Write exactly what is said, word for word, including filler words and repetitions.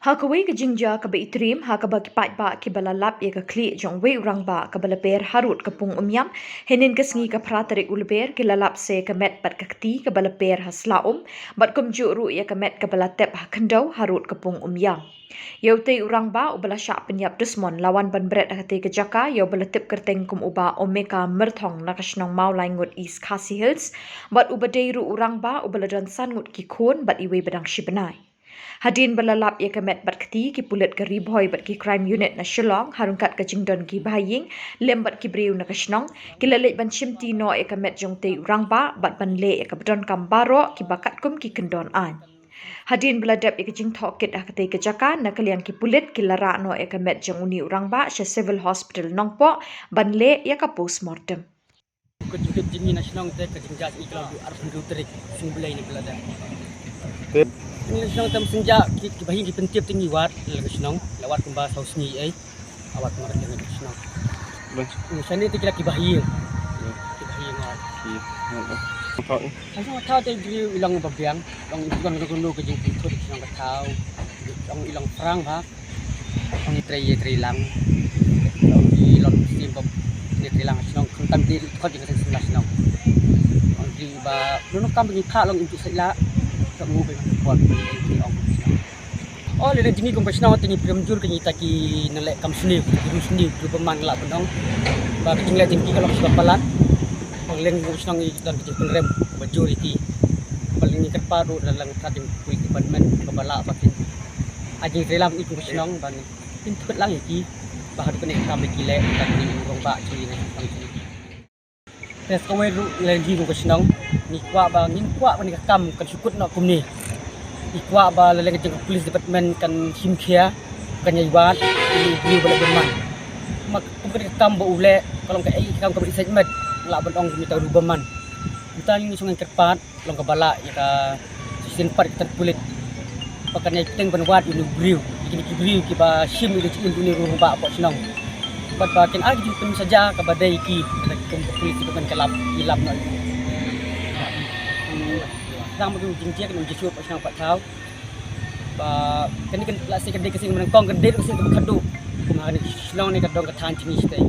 Ha kawei ka jingjia kaba itriem, ha kaba ki paidbah kiba la lap ïa ka khlieh jong uwei u rangbah kaba la per harud ka pung Umïam, hynnin ka sngi ka phra tarik u Lber, ki la lap sa ïa ka met bad ka kti kaba la per ha sla um, bad kumjuh ruh ïa ka met kaba la tep ha khyndew harud ka pung Umïam. Ïa utei u rangbah uba la shah pynïap dusmon la wan ban bret ha katei ka jaka ïa uba la tip kyrteng kum u Bah Omeka Myrthong na ka shnong Mawlaingut, East Khasi Hills, bad uba dei ruh u rangbah uba la don san ngut ki khun bad iwei ba dang shi bnai. Hadien ba la lap ïa ka met bad kti, ki pulit ka Ri Bhoi bad ki Crime Unit na Shillong, ha ryngkat ka jingdon ki bahaïing lem bad ki briew na ka shnong, ki la leit ban shimti noh ïa ka met jong utei u rangbah bad ban leh ïa kaba donkam baroh kiba katkum ki kyndon aiñ. Hadien ba la dep ïa ka jingthoh kit ha katei ka jaka, na ka liang ki pulit ki la rah noh ïa ka met jong une u rangbah sha Civil Hospital Nongpoh ban leh ïa ka postmortem. Ka jingtip jingïa na shnong te ka jingjia jingïa ka la dei arphew hynriew tarik, sngewbha ïa ni ba la dep. Tip. Ni shnong tam synjia ki, ki bahaïing ki pyntip te ngi wad la ka shnong, la wad kumba saw sngi ei. Awad kumba ka shnong. Bas. Ni shane te ki la ki bahaïing. Hmm. Ki bahaïing wad. Ki. Hmm. Ka shnong ka thaw te jri i long ba biang, long i long ka jingpynthut ka shnong ka thaw. Long i long prang ba. Ong i trei, i trei lang. Ong i long sim bob. I trei lang shnong, khamtam di khot jing ka seng sila shnong. Ong i ba, nunu kam ni pha long i tu sai la. Ka ngu ba i man khot, i ong shnong. Oh, lada jingïakhun ka shnong te ngi pyrshang jur ka ngi ta ki naleh kam sniew, ki ru sniew, ru ba man la ban ong. Ba ka jingleh jingki ka long shuwa palat. Ba leng ka shnong i don ka jingpynrem ba jur ïa ki. Ba leng ngi kyrpad ruh da leng ka jingpynrem department ba ba la ba kin. Ai jingtrei lang i ka shnong ban. Pynthut lang ïa ki ba haduh kane ka kam ba ki leh, ka kane u rangbah ki ne kam ki. Te sa kawei ruh lada jingïakhun ka shnong, ngi kwah ba, ngi kwah ba kane ka kam kan shu kut noh kumne. Ngi kwah ba lada ka jong ka police department kan shim khia, kan ïai wad ïa u briew ba leh bymman. Ma kum kane ka kam ba u leh ka long kaei ka kam kaba ïeit sait met, lah ban ong kumne, ta ruh bymman. Kumta ngi shu kyrpad long kaba lah ïa ka shisien pat ka pulit ba kan ïai pynbeit ban wad ïa une u briew, ïa kine ki briew kiba shim ïa ka jingim une u rangbah hapoh shnong. Bad ba kin ai ka jingpynsaja kaba dei ïa ki, kum ka pulit ba kan ka lap, ki lap noh. Tang ba ka jingjia kan ym jingshoh hapoh shnong hapoh thaw. Ba kane kan lah shisien ka dei ka sien kaba nyngkong, ka dei ruh ka sien kaba khadduh. Kum ha kane ka shnong ne ka dong ka thaiñ jong ngi shatei.